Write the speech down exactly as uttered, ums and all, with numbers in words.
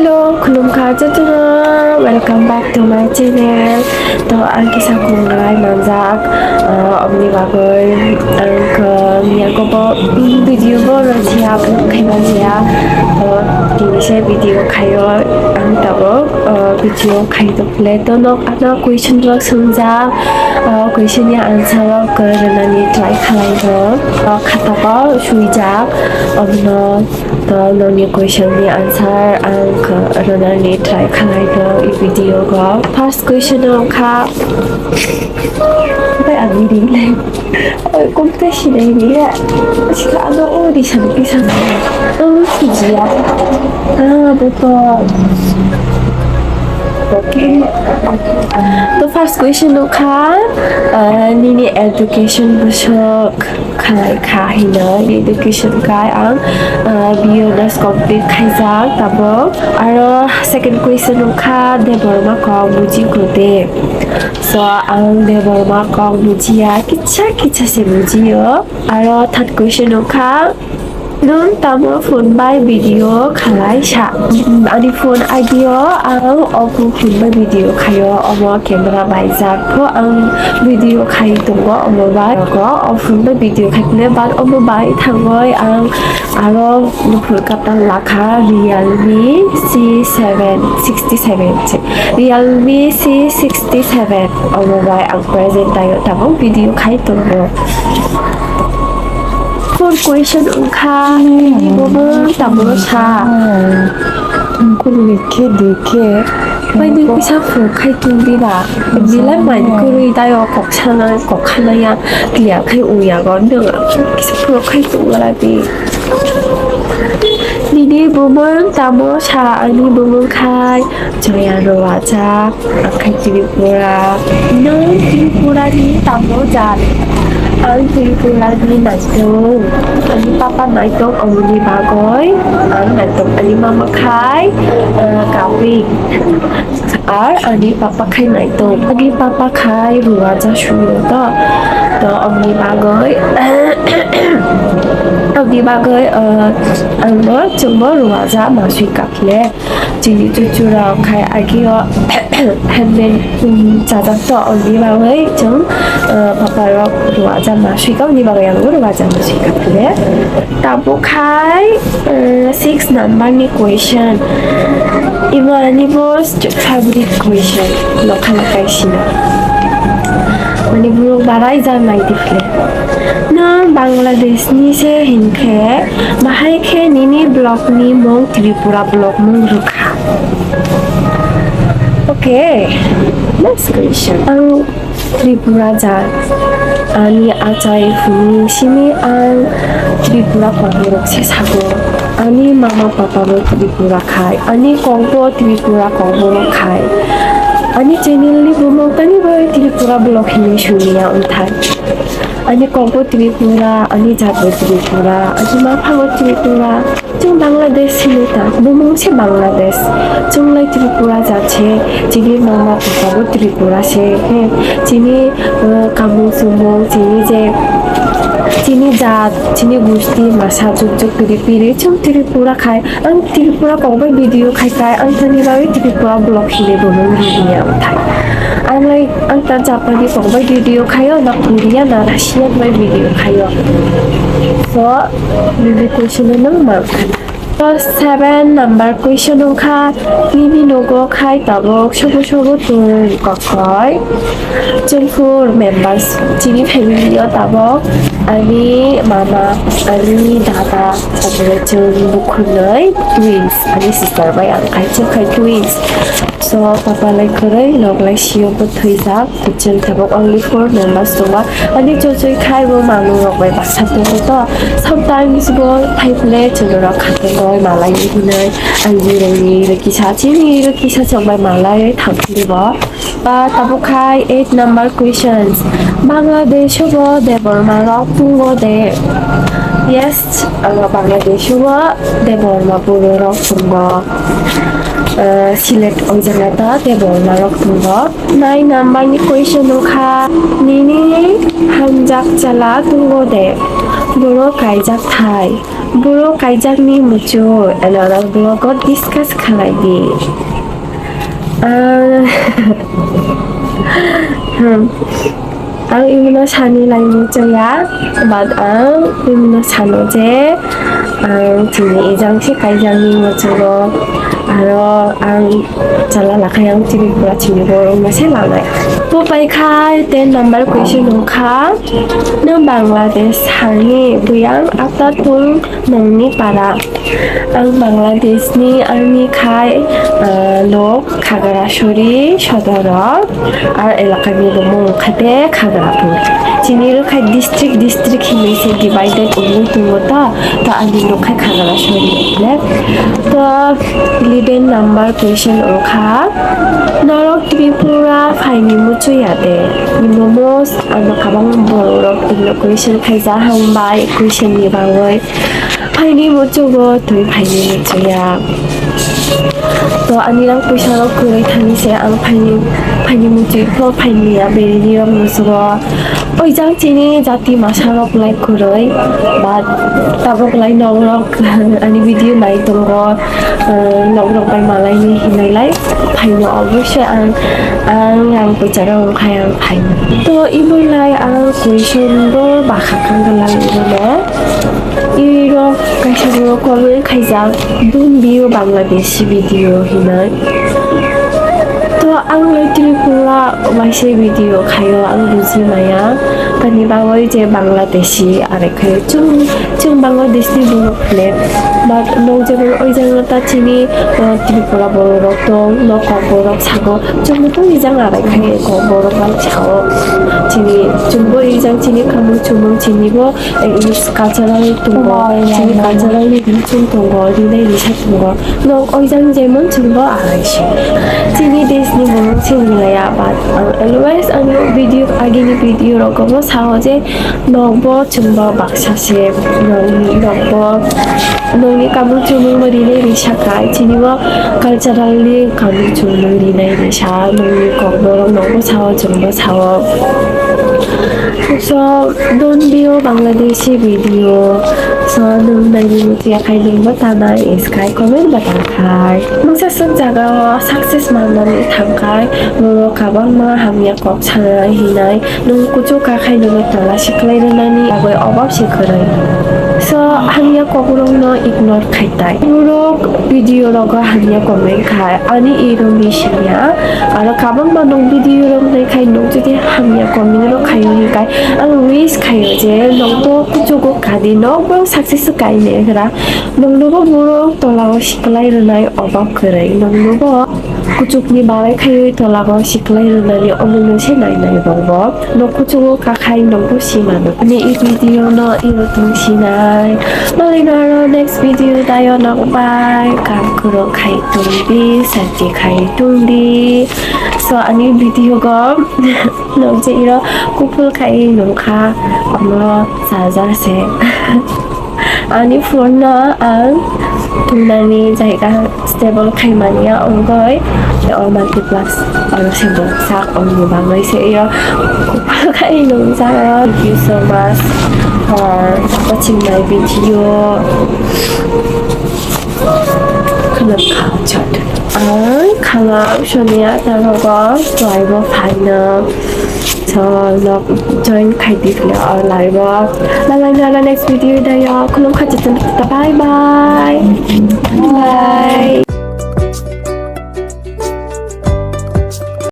Hello, khulumkha jotono, welcome back to my channel. To ang kisa khulumnai manjak, ah, oboni bagwi ang, ah, miyakobo, mm, video bo rwjaya, upload khaiba jaya. To tini se video khaio, ang tabuk, ah, video khai tongphile. To nok ano question rok swngjak, ah, question ni answer rok rwnani try khlai rw. Ah, khatao swijak, obono. To nokni question ni answer ang kha rwnani try khlai kha i video o. First question o kha, bai ang ri le. Oi, kum ta sinai ri ya. Sika ano o ri san ki san. Ang sujiya. Ah, betul. Okay. To first question o kha, ah, nini education bwswk khalai kha hinwi education khai ang, ah, B O S complete khaijak tabuk. Aro second question wngkha Debbarma kok buji kode. So ang Debbarma kok bujiya, kisa kisa se bujiyo. Aro third question wngkha, nwng tamo phone bai video khalai sa? Ani phone I D o ang Oppo phone bai video khaio, omo camera baijak pho ang video khai tongo, omo bai o phone bai video khai tongwi, but omo bai thangwi ang aro nukhung katal lakha Realme C seven sixty seven se, Realme C sixty seven, omo bai ang present taio tabuk video khai tongo. Four question wngkha, nini bumung tamo sa? Ang kurui khe dui khe. Bai nini kisa phuru khai tong di ba? Belai mai kurui dai o kok sana, kok khana ya, clear khai ung ya go. Nwng kisa phuru khai tong la di. Nini bumung tamo sa? Ani bumung khai Joya Rwajak. Ang khai Tripura. Nwng Tripura ni tamo jat? Ang Tripura ni naitong. Ani papa naitong, omoni bagwi ang naitong. Ani mama khai, eh, Kaping. Ar ani papa khai naitong. Ani papa khai Rwajak suyo to. To omoni bagwi, omoni bagwi, eh, ang bo, chwng bo Rwajak masui kap le. Chini chuchurok khai agio handmade, um, chajak to, omoni bagwi chwng, uh, papa rok Rwajak masui kha, omoni bagwi ang bo Rwajak masui kha phile. Tabuk khai, uh, six number ni question. Imo ani bo favorite question, nokha nokha sina. Mani borok barai ja nai di phile. Nwng Bangladesh ni se hinkhe, bahai khe nini vlog ni mung Tripura vlog mung rwkha. Okay, next question. Ang Tripura jat, ani achai phunuk simi ang Tripura kokborok se sago. Ani mama papa bo Tripura khai, ani kokbo Tripura kokborok khai. Ani channel ni bumung tani bai Tripura vlog hinwi suniya wngthai. Ani kokbo Tripura, ani jatbo Tripura, ani maphango Tripura. Chwng Bangladesh hinwi ta, bumung se Bangladesh. Chwng lai Tripura jat se, chini mama papa bo Tripura se, he. Chini, uh, kamung sumung, chini je, chini jat, chini gusti masa juk juk piri piri, chwng Tripura khai. Ang Tripura kokbai video khai khai, ang thani bagwi Tripura vlog hinwi bumung rwya wngthai. Ang lai, ang ta Japan ni kokbai video khaio, na Korea, na Russia bai video khaio. So, nini question no mang khana. So, seven number question wngkha, nini nogo khai tabuk sobo sobo twi kokhoi? Chwng four members, chini family o tabuk ani mama, ani dada, tabuk chwng bukhunoi twins, ani sister bai ang khai chwng khai twins. So, papa lai kwrwi, nok lai sio bo thwijak. Chwng tabuk only four members tongo. Ani chwchwi khai bo manwi rok bai baksa tongo to. Sometimes bo thaiphile chwng rok kha tongo malai hinwi. Ang jironi rok kisa chini rok kisa chwng bai malai thangphili bo. Ba tabuk khai eight number questions. Bangladesh o bo Debbarma rok tongo de? Yes, uh, Bangladesh o bo Debbarma boro rok tongo. Uh, Sylhet o jaga ta Debbarma rok tongo. Nine number ni question wngkha, nini hamjak chala tongo de? Borok kaijak thai. Borok kaijakni muchung another vlog o discuss khalai di. Ah, hmm. Ang imono sani lai muchung ya, but ang imono sano je ang chini ijang se kaijakni muchungo, aro ang chala lakhai ang Tripura chini borok no se lanai. Bo pai khai ten number question wngkha, nwng Bangladesh hani buyang Ataturk nongni para. Ang Bangladesh ni army khai, ah, lok Khagrasuri sodoro, ar elaka ni bumung wngkha de Khagrapur. Chini rok khai district district hinwi se divided wngwi tongo to, to ani nok khai Khagrasuri le. To eleven number question wngkha, norok Tripura phaini muchung ya de? Nini most ano kabang borok rok question khaijak hambai question ni bagwi. Phaini muchungo twi phaini muchung ya. To ani rang puisa rok kwrwi thani se ang phaini, phaini muchung pho phaini ya, bini rok muchungo. Oijang chini jati masa rok lai kwrwi, but tabok lai nok rok ani video nai tongo, eh, nok rok bai malai ni hinwi lai phaino, obviously ang, ang rang puisa rok khai ang phaino. To imo lai ang question bo bakha kang lai imo. Irok kaisa borok comment khaijak, "Don't be a Bangladeshi video," hinwi. To ang lai Tripura waisa video khaio, ang buji maya. Tani bagwi je Bangladeshi are khaio. Chwng, chwng Bangladesh ni borok hwnwi. But nok jemon oi jagao ta chini, uh, Tripura borok rok tong, nok kok borok sago. Chwng to ijang are khaio, kok borok bai sao. Chini, chwng bo ijang chini kamung chumung chini bo English cultural tongo, chini cultural ni bichung tongo, rinai risa tongo. Nok oijang jemon chwngbo arai se. Chini desh ni borok se ringlaiya, but ang always ang video, agini video rogo bo sao je nokbo chwngbo baksa se, nok, nokbo nokni kamung chumung bo rinai risa khai, chini bo cultural ni kamung chumung rinai risa, nokni kok borok nokbo sao, chwngbo sao. So, don't be a Bangladeshi video. So, nwng naini muchung ya khai nwng bo tanai is khai comment bo tang khai. Mungsa swk jaga o success manmani thang khai, borok kabangma hamya kok sanai hinai, nwng kuchuk ka khai nwng tola siklai rwnani bagwi obab se kwrwi. So, hamya kok rok no ignore khai tai. Borok video rogo hamya comment khai, ani iro missing ya. Aro kabangma nwng video rok nai khai nwng jodi hamya comment rok khaio hinkhai, ang wish khaio je nwng bo kuchugo kadi, nwng bo success kai megra. Nwng bo borok tola o siklai rwnai obab kwrwi, nwng bo kuchukni bagwi khaiwi tola o siklai rwnani omwino se nai nai rok bo. Nok kuchugo kakhai nokbo si mano. Ani i video no iro tong sinai. Malai no aro next video dayo nok bai kam khoro khai tong di, sati khai tong di. So ani video go nok je iro kupul khai nongkha, ono saja se. Ani phone no ang tunani jaiga stable khaimani ya wngwi o multiplex oro se bo sak wngni bagwi se yo. Kupal khai nungjak. Thank you so much for watching my video. Khulum kha chot. Ang khama Sonia tarogo twaibo phaino. So, log join khai di phila o live o. Bye bye, nara next video dayo. Khulum kha chot. Bye bye. Bye.